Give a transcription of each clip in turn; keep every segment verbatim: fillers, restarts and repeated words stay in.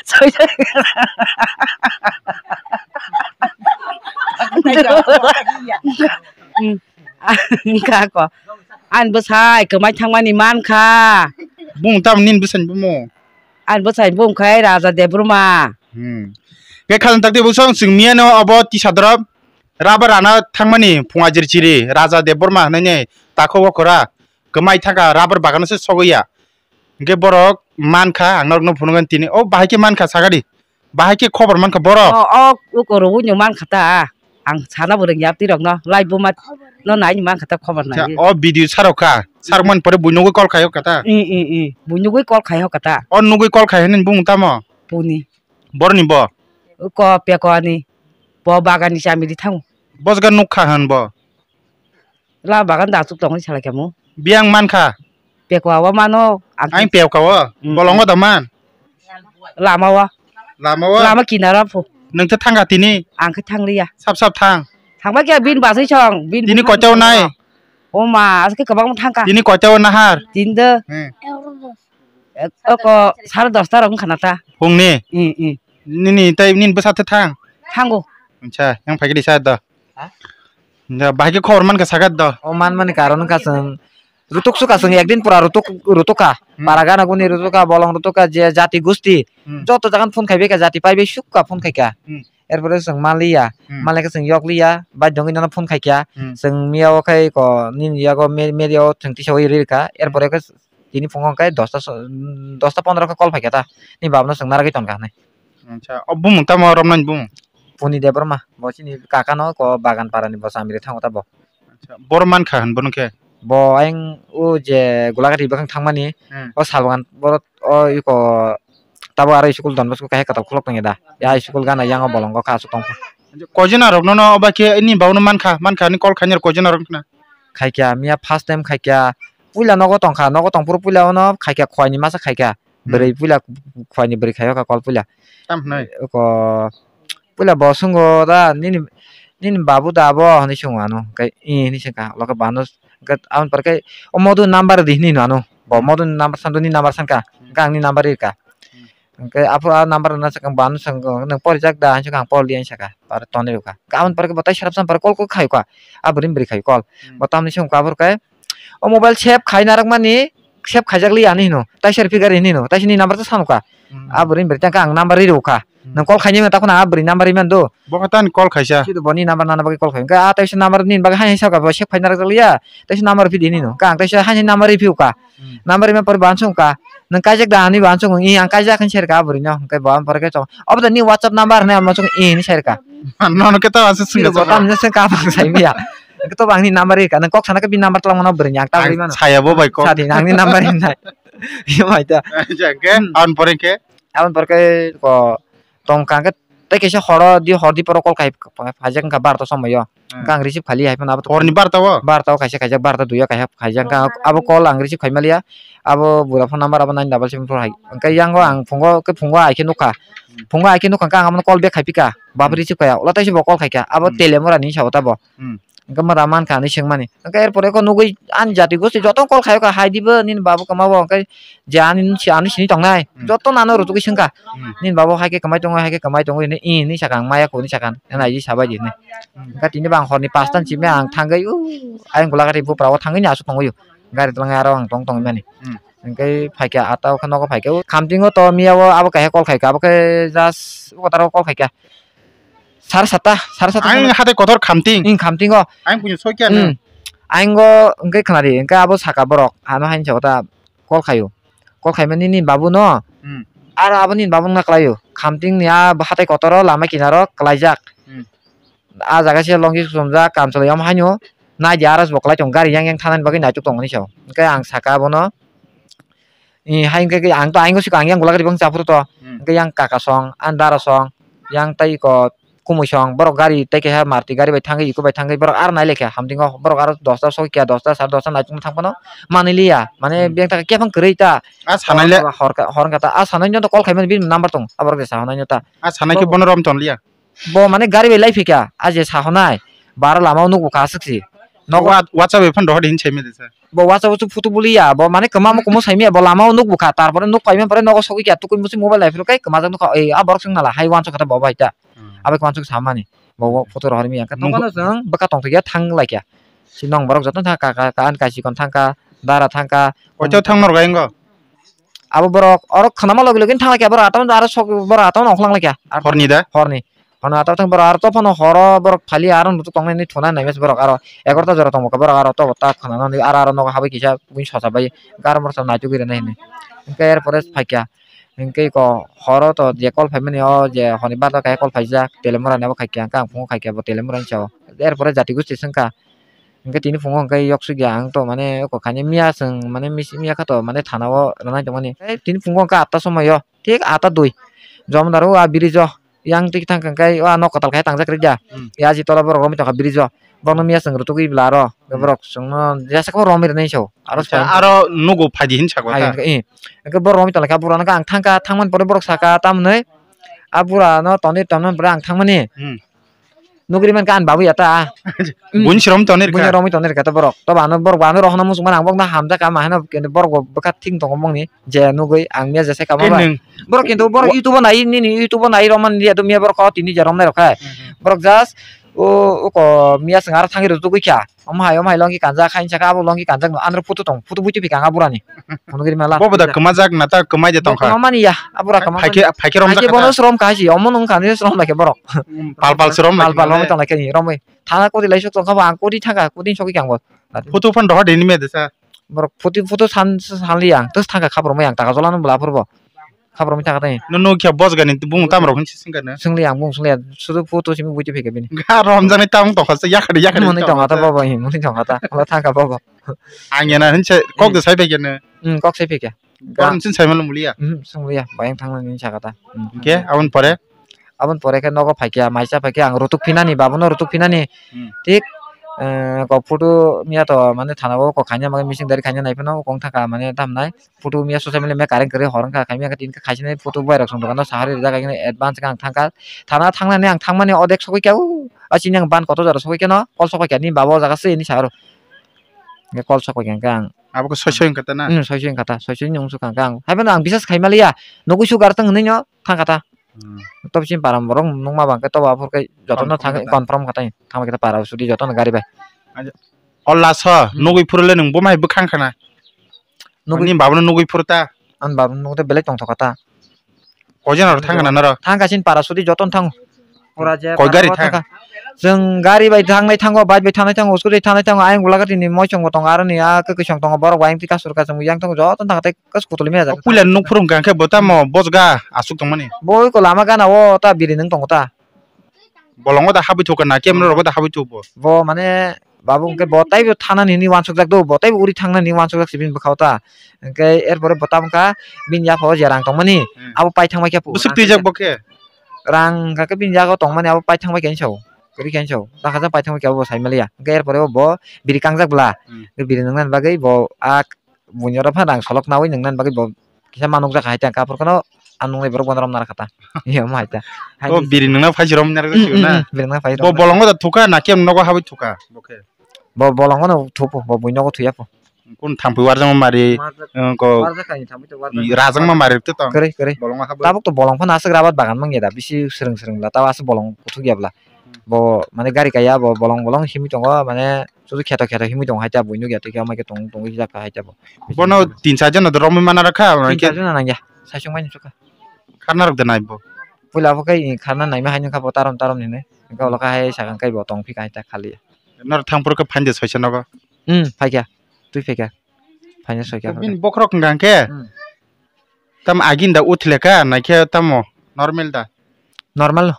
Soi soi. Wngkha ko. Ani bwsai kwmai thangmani mankha. Bung tam nini bwsani bumo. Ani bwsai bung khai Raja Debbarma. Hmm. Khe khajang takti bwsong chwng miyano abo tisa dorop rubber rana thangmani phung ajir chiri Raja Debbarma hwnwi takhuk o khora kwmai thangkha rubber bagano se sogwi ya. Hingke borok mankha, ang norokno phunukgani tini, o bahai khe mankha, sakadi, bahai khe khobor mankha borok. O, o, o koro wngno mankha ta, ang sana bo rwngya twi rokno, lai buma no nai mankha ta khobor nai. O video sarok kha, sarok man pore bui nugui call khai hokha ta. I, i, i, bui nugui call khai hokha ta. O nugui call khai hwnwi bung tamo? Buni. Borni bo? Ko peko ani, bo bagani chamili thango. Bosga nukha hwn bo. La bagan da achuk tongwi salai kamo. Biyang mankha. Pekwa o mano, ang Ang pekwa o. Mm. Bolongo da man. Lama o. Lama o. Lama kinara pho. Nung tha thangkha tini. Ang khe thangliya. Sap sap thang. Thangba kya bin basai chong, bin Tini bwthang kochao nai. O ma, aske kabang thangkha. Tini kochao nahar. Tin de. Hmm. Oko sare dosta rok wngkha na ta. Phungni. I, i. Nini tai nini bwsa tha thang. Thango. Acha, yang phai khe di sa do. Ha? Da, bahai khe khobor man kha sagat do. O man mani karon wngkha chwng rutuk sukha chwng ekdin pura rutuk, rutuk kha. Hmm. Para gana guni rutuk kha, bolong rutuk kha, je jati gusti. Hmm. Joto jagan phone khai bai kha, jati pai bai sukha phone khai kha. Hmm. Erpore chwng maliya, Hmm. malai khe chwng yokliya, bai dongwi nono phone khai kha. Hmm. Chwng miya o khai ko nini yago me-, media o thwng tisa wi ri kha. Erpore khe tini phungo hwnkhe dosta so-, dosta pondro khe call phaikha ta, ni babano chwng narwgwi tongkha hinwi. Acha, o bumung tamo romnani bumung? Puni Debbarma, bo chini kakano ko bagan parani bo chamiri thango ta bo. Acha, boro mankha hwn bono khe? Bo ayang o je Gulagati bwkhang thangmani, Hmm. o salbagan boro o iko tabo aro school Don Bosco kaisa kwtal khulok tongya da. Ya school gana yango bolongo kha aswk tongkha. Koijona rok nono oba khe ni babono mankha, mankha ni call khainai rok koijona rok khna? Khaikya, miya first time khaikya, puila nogo tongkha, nogo tongphuru puila ono khaikya, khwai ni masa khaikya, Hmm. bwrwi puila khwai ni bwrwi khaio kha call puila. Tam hwnwi? Ko puila bo swngo da nini, nini babu da abo hwnwi swngo ano, hwnkhe i hwnwi swngkha, lokhe bano hwnkhe aboni pore khe o modu number di hwnwi ano, bo Hmm. modu number sandu ni number sankha, Hmm. hwnkhe ang ni number rikha. Hmm. Hwnkhe aphuru a number rwna swkang bo ano swkang nwng porijak da hinwi swkang ang porli hinwi sakha, aro tonwi rwkha. Hwnkhe aboni pore khe bo tai sarap sam pore call kok khai kha, a bwrwi ni bwrwi khai call. Hmm. Bo tamni swngkha aphuru khe o mobile save khai narwkmani save khaijak li ani hino, tai sir figure hini hino, tai sini number ta sanukha. Hmm. A bwrwi ni bwrwi tangkhe ang number ri rwkha. Hmm. Nwng call khainai mano takhwna a bwrwi number ri mano do. Bo khe tani call khaisa. Sido boni number nana bagwi call khai. Hwnkhe a taisa number nini bagwi haino sakha bo save khai narwkjak liya. Taisa number phidi hini no. Hwnkhe ang taisa haino number ri phiukha. Hmm. Number ri mano pore bo ansukha. Nwng kaijak da hinwi bo ansukha. I ang kaijak hinwi sai rwkha a bwrwi no. Hwnkhe bo ang pore khe chong. Obo da ni WhatsApp number hinwi ang ansukha i hinwi sai rwkha. Nono khe tamo aswk swngya Sido bo chakra. Tamni swngkha ang sai maya. Hwnkhe to bo ang ni number ri rwkha. Nwng kok sana khe bini number twlang mano bwrwi ni ang ta bwrwi mano. Saya bo bai kok. Sadi ang ni number ri nai. Yo bai ta. Acha, hwnkhe Hmm. aboni pore khe? Aboni pore khe ko tongkha hwnkhe tei kaisa horo di hor di poro call khai phaijak wngkha barta somoi o. Hmm. Hwnkhe ang receive khali hai phano abo Horni barta o? Barta o kaisa khaijak, barta dui o kaisa khaijak wngkha. Abo call ang receive khai maliya. Abo bura phone number abo nine double seven four hai. Hwnkhe yango ang phungo khe phungo hai khe nukha. Hmm. Phungo hai khe nukha hwnkhe ang abono call back khai phikha. Babo Hmm. receive khaiya. Ulo taisa bo call khaikha. Abo Hmm. Telemura ni sa o ta bo. Hmm. Hwnkhe mura mankha hinwi swngmani. Hwnkhe erpore khe nugwi ani jati gosti joto call khaio kha, hai dibo nini babu kwma bo hwnkhe je ani, ani sini tongnai, Hmm. joto no ano rutugwi swngkha. Hmm. Nini babu hai khe kwmai tongo, hai khe kwmai tongo hinwi, i hinwi sakha ang, maya khe hinwi sakha ang, naidi sabai di hinwi. Hmm. Hwnkhe tini bo ang horni pasta ni simi ang thangwi, o, ayang Gulagati bupra o thangwi ni aswk tongwi o. Gari twlangwi aro ang tong tongwi mani. Hmm. Hwnkhe phaikha ata o khe nogo phaikha, o khamtingo to miya o abo kaisa call khaikha, abo khe just o kwtal o call khaikha. Sar sata, sar sata Ang sana. Hatai kotor khamting. Ing khamtingo. Ang punya soi kya Hmm. na. Ang go hwnkhe khnari, hwnkhe abo saka borok, ano haini sa ta call khaio. Call khaimani nini babu no. Hmm. Aro abo nini babu no khlaio. Khamting ni a hatai kotoro lama kinaro klaijak. Hmm. A jaga se longsi sumjak, kam chalai omo haino. Nai di aras bo klai tong gari yang yang thanani bagwi naituk tongmani sao. Hwnkhe ang saka abono. I, hai hwnkhe khe ang to ayang sika ang yang Gulagati bang chaphuru to. Hmm. Hwnkhe yang kaka song, ang dara song, yang tai ko kumui song, borok gari tai keha Maruti gari bai thangwi, iko bai thangwi, borok aro nai lekha hamtingo, borok aro dosta sokya, dosta sare dosta naitukma thang phano manwi liya, mane Hmm. beng ta khe phang kwrwi ta. A sanai le. Hor, hor, hor wngkha ta, a sanai no to call khaimani bini number tong, a borok de sa hwnai no ta. A sanai khe Bo- bono rom ton liya. Bo mane gari bai lai phikha, a je sa hwnai, baro lama o nukgo kha aswk si. Nogo. Wa-, WhatsApp bai phano rohor de hin sai mede sa. Bo WhatsApp o photo buliya, bo mane kwma mo kumo sai miya, bo lama o nuk bukha, tarpore nuk paimani pore nogo sogwi kya, tukui musi mobile lai phuru kai kwma jak nukha, ei, a borok chwng nala hai wansuk kha ta bo bai ta. Hmm. Abai kwma chwng samani, bo, bo photo rohor miya, khe tongphano chwng bwkha tongthokya thang lai kya. Si nong borok joto thang ka, ka, ka, an kaisi kon thang ka, dara thang ka. Koito thang norok ayang go? Abo borok oro khwnama logi logi thang lai kya, borok atam aro sok, borok atam ongkhlang lai kya. Horni da? Horni. Hwnwi ato thang borok aro to phano horo borok phali aro nutuk tongnai hinwi thuna nai masa borok aro egarota jora tongmo khe borok aro to ta khwnana hinwi aro aro nogo habwi kisa buini sosa bai garo morok naituk gwi rwnai hinwi. Hinkhe er pore phaikha hinkhe eko horo to je call phaimani o je hwnwi barda khe call phaijak Telimura ni abo khaikha hinkhe ang phungo khaikha bo Telimura ni sao er pore jati gosti swngkha. Hinkhe tini phungo hinkhe yok sugya ang to mane eko khaina miya chwng mane misi miya kha to mane thana o rwnai tongmani. Tei tini phungo hinkhe atta somoi o thik atta dui jomodar o a bridge o. Yang twi thang kha khe o ano kwtal khai tangjak rwkya. Hmm. Ya ji tola borok romwi tongkha bridge o. Bono miya chwng rwtugwi bwla aro. Hmm. Borok chwngno jesa khe romwi rwnai sao. Aro acha, aro nugo phaidi hin sako ta. Hai, eh. Hwnkhe borok romwi tongkha bura no ang thangkha thangmani pore borok saka tamni a bura no toni tongmani pore ang thangmani. Hmm. Nugri man kan babu ya ta. Buini srom toni rwkha. Buini romwi toni rwkha ta borok. To bano borok bano rohna musuk man ang bokno hamjak ka ma hano borok bo bwkha thing tongo bongni. Je nugwi ang miya je sai kama ba. Borok kintu borok YouTube o nai nini YouTube o nai romani dia to miya borok ko tini je romnai rok hai. Hmm, hmm. Borok just o uko miya swng aro thangwi rw tugwi kha. Omo hai omo hai longki kanjak hai saka abo longki kanjak no andro photo tong photo buitu pika anga burani. Phunugri mala. Bobo da kwmajak na ta kwmai de tongkha. Kwmani ya abura kwma. Phaikhe phaikhe romjak. Phaikhe bono srom kha si omo nung kha ni srom lai khe borok. Hmm, pal pal srom lai. Pal pal romwi tong lai khe ni romwi. Thana kodi lai sok tong kha bo ang kodi thangkha kodi sogwi kang bo. Photo phan doha de ni me de sa. Borok photo photo san san li ang tos thangkha khabrumwi ang taka jola no bwla phurbo. Khabrumwi thangkha tei. No no kya bos gani bung tam rok hin sing kana. Singli ang bung singli sudu photo simi buji phika bini. Ga rom jani tam to khasa yakari yakari. Muni tong ata baba hi muni tong ata. Ola thangkha baba. Ang yana hin se kok de sai phika ne. Hmm kok sai phika. Ga. Sin sai mal mulia. Hmm singli ya bayang thangna ni sakata. Hmm. Oke abon pore. Aboni pore khe nogo phaikha, maisa phaikha ang rutuk phinani, babono rutuk phinani. Hmm. Thik, eh, kok photo miya to mane thana o kok khaina mane missing dari khaina nai phano kong thaka mane tamnai. Photo miya social media me kareng kwrwi hor wngkha, khaimya khe tin khe khaisinai photo bai rok song dogano sahari rijak, agini advance khe ang thangkha. Thana thangnani ang thangmani odek sogwi kha, o, a chini ang ban kotor jora sogwi kheno, kol sogwi kha, nini baba o jaga se ni saharo. Nge kol sogwi kha ang. Abo khe soi soi wngkha ta na? Hmm, soi soi wngkha ta, soi soi ni wngkha ang. Haiphano ang bisas khaimaliya, nugui su gar tang hinwi no thangkha ta. Hmm. Tob chini param borok nukma bangkhe tobo aphuru khe jotono confirm thang kha ta. Confirm kha tai thangbai khe para sudi jotono gari bai. Aja. O last o, hmm, nugui phuru le nwng bo mai bwkhang khana? Nugui. Nini baba no nugui phuru ta? Ani baba no nugui belai tongthok kha ta. Koijon aro thang khana noro? Thang kha chini para sudi jotono thango. Pura je koi gari para thang? Thang kha. Chwng gari bai thangnai thango, bike bai thangnai thango, scooty thangnai thango, ayang ula gari ni moisong bo tongo, aro ni a kwkwi song tongo, borok bai ayang twi kasur kasung yang tongo, jotono thang kha tai. Kas kutuli me ajak. O puila nuk phurung kha khe bo tamo bojga aswk tongmani. Bo oi ko lama gana o ta biri nung tongo ta. Bolongo da habwi thukha na kemra rogo da habwi thukbo. Bo mane babu hwnkhe bo taibo thanani hinwi wansukjak do, bo taibo uri thangnani hinwi wansukjak sibini bwkhao ta. Hwnkhe erpore bo tamo kha bini yaphao je rang tongmani, hmm, abo pai thangbai khe. Bwswk twijak bo khe? Rang hwnkha khe bini yago tongmani abo pai thangbai khe hinwi sao. Kwrwi khe hinwi sao. Dakha jang pai thangbai khe abo bo sai maliya. Hwnkhe erpore bo biri kangjak bwla. Hmm. Biri nungnani bagwi bo a buini oro phano rang solok naui nungnani bagwi bo kisa ma nukjak hai ta, hwnkhe aphuru kheno ang nuknai borok bono romna rwkha ta. Iya, omo hai ta. O biri nungna phai si romna rwkha. Mm, sio mm, na? Mm, biri nungna phai si romna. Bo bolongo da thuka na khe nogo habwi thuka? Bo khe. Bo bolongo no thupo, bo bui nogo thuya po. Kun thampui warjakma mari, warjak-, eh, ko warjak kani thampui to warjak. Rajakma mari to tong. Kwrwi, kwrwi. Bolongo habwi. Tabuk to bolong phano aswk rabat bagan mangya da, bisi swrwng swrwng bla, tabo aswk bolong kuthuk ya bla. Hmm. Bo mane gari kaya, bo bolong bolong simi tongo, mane sudu kheto kheto himwi tongo hai ta, bui nukya tei khe, amai khe tong tongwi jak hai ta bo. Bono tin char jona do romwi mana rwkha, tin char jona nangya, saichung bai nukha. Kharna rok de nai bo. Puila bo khe kharna naima hai nukha bo tarom tarom hinwi. Hwnkhe ulo khe hai sakang khe bo tong phi kha hai ta khali. Nor thang phuru khe phainde soisa nogo. Hmm, phaikha. Twi phaikha. Phaina soikha. Bini bokhorok hwnkha khe. Hmm. Tam agini da uthlekha naikhe tamo normal da? Normal,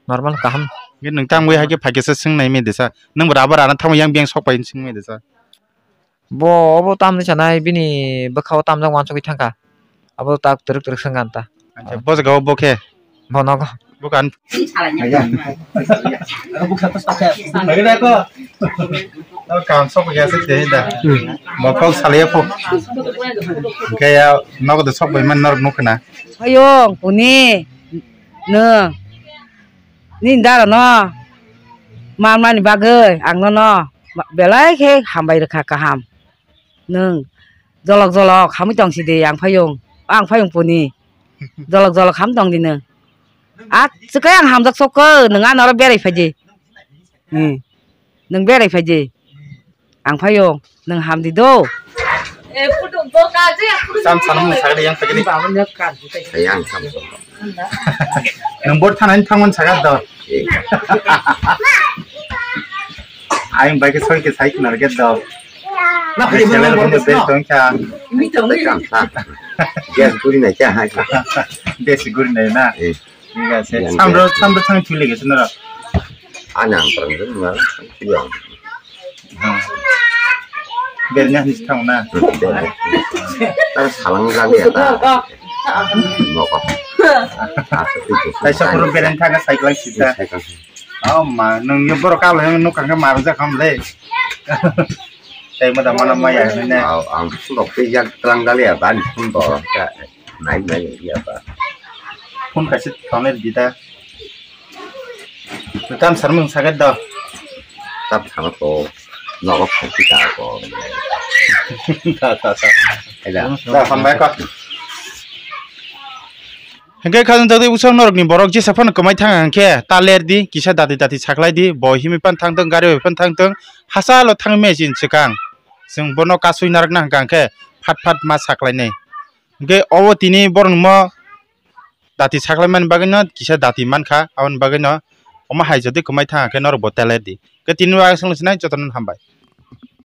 normal kaham. Nge nwng tangwi hai khe phaikhe se swng nai mede sa. Nwng bo rubber ana thangwi yang beng sok pai swng mede sa. Bo obo tamni sanai bini bwkhao tamjak wansugwi thangkha. Abo tak twrwk twrwk swngkha ta. Acha, bo jaga o bo khe? Bo nogo. Bo kan. Kam sok ya se te da. Hmm. Bo kok salai po. Khe ya nogo de sok bai man norok nukna. Ayo, kuni. No. Ni dara no. Mamani bagwi ang no no. Belai khe hambai rwkha kaham. Nwng jolok jolok hamwi tong sidi, ang phayung, ang phayung puni. Jolok jolok ham tong di nwng. A, swkhe ang hamjak sokko, nwng ano oro berai phaidi. Hmm. Nwng berai phaidi. Ang phayung, nwng hamdi do. Sam sanam ni sagri yang sagri. Yang sam. Nwng bor thanani thangmani saga do. Ayang bai khe soi khe sai khna rwkhe do. Na, Bai phai sele phai rwkhe phai bel tong kha. Gas guri nai kha hai. Gas guri nai na. Eh. Thik ase. Yang Samro, samro thang thwi lege sunara. Ani ang parang de ma. Iya. Hmm. Bel nya his thang na. Tar salang jang ya ta. Noko. Asa tu. Tai sa puro beren thaga cycle sita. Cycle. Oh ma, nung yo borok kalo yang nuk kangke marja kam le. Tai ma da mana maya ne. Au, ang sundok pe jak terang dali ya, ban sundok ka. Nai nai ya ba. Phone kaisa thone dita. Tam sarmung sagat do. Tam sama to. Nogo phoki ta ko. Ta ta ta. Eda. Da hambai ko. Hingke khajang jagdi usang norokni borok jesa phano kwmai thang hingke ta ler di, kisa dati dati saklai di, bo himwi phano thangtong, gari bai phano thangtong, hachalo thangmani chini swkang. Chwng bono kasui narwkna hingka hingke phat phat ma saklainai. Hingke obo tini borokni mo dati saklaimani bagwino kisa dati mankha, aboni bagwino omo hai jodi kwmai thang hingke norok bo ta ler di. Hingke tini bo aswk sinai jotono hambai.